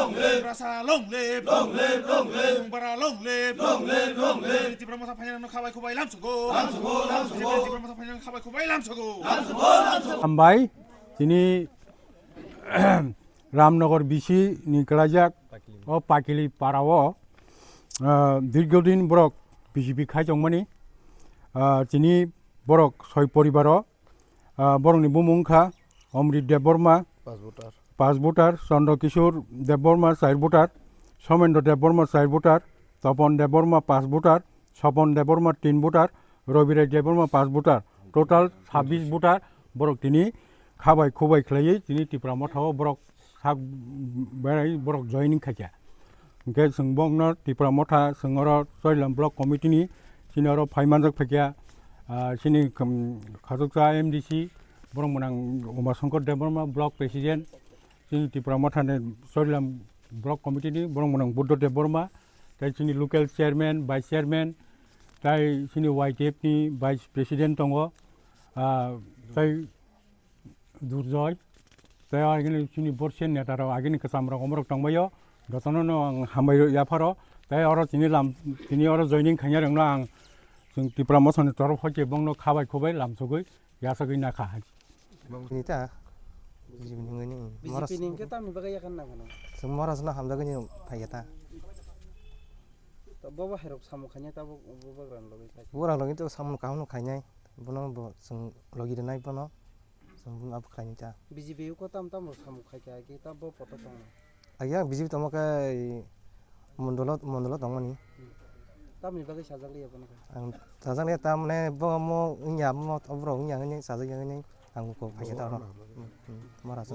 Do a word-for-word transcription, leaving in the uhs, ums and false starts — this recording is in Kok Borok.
Tiprasa long live! Long live, long live! Mungpara long live! Long live, long live! Tipra Motha phainai no khabai khubai lamsogo! Lamsogo, lamsogo! Tipra Motha phainai no khabai khubai lamsogo! Lamsogo, lamsogo! Hambai, tini Ramnagar B C ni kwlaijak o Pakili para o, ah, dirghodin borok B J P khai tongmani, ah, tini borok soi poribar o, ah, borokni bumung wngkha Omrit Debbarma, Pas voter. Pas voter, Chandra Kishore Debbarma, char voter, Somendra Debbarma, char voter, Topon Debbarma, pas voter, Sopon Debbarma, tin voter, Robirai Debbarma, pas voter, total sabbish voter, borok tini khabai khubai khlaiwi tini Tipra Motha o borok sak berai borok joining khaikha. Hingke chwng bokno Tipra Motha chwng oro Chorilam Block Committee ni chini oro phai manjak phaikha, ah, chini, um, khachuksa M D C borok mwnang Uma Shankar Debbarma, Block President, chini Tipra Motha ni Chorilam Block Committee ni borok mwnang Buddha Debbarma, tei chini local chairman, vice chairman, tei chini Y T F ni vice president tongo, ah, tei Durjoy, tei agini chini borsi neta rok, agini kwcham rok, omorok tongbaio, jotono no ang hambai yapharo, tei oro chini lam, chini oro joining khainai rokno ang chwng Tipra Motha ni torof hoi khe bongno khabai khubai lamsogwi yachagwi nakha hai. Nita, B J P ni wngwi ni, B J P ni hwnkhe tamni bagwi yakarna nangano? Chwng Morasno hamjagwi ni phaiya ta. Bobo hairok samung khainai tabuk bobo rang logwi khai. Bo rang logwi to samung kaham no khainai, bono bo chwng logi rwnai bono. Chwng abo khlaini ta. B J P o ko tam tam rok samung khai kha, agi ta bo poto tong. Agi ang B J P tongma khe mondolo, mondolo tongmani. Tamni bagwi sajak liya bono khe? Ang sajak liya ta mane bo mo wngya mo obrok wngya hwnwi sajak ya hwnwi ang ko phai khe ta. Mara sa.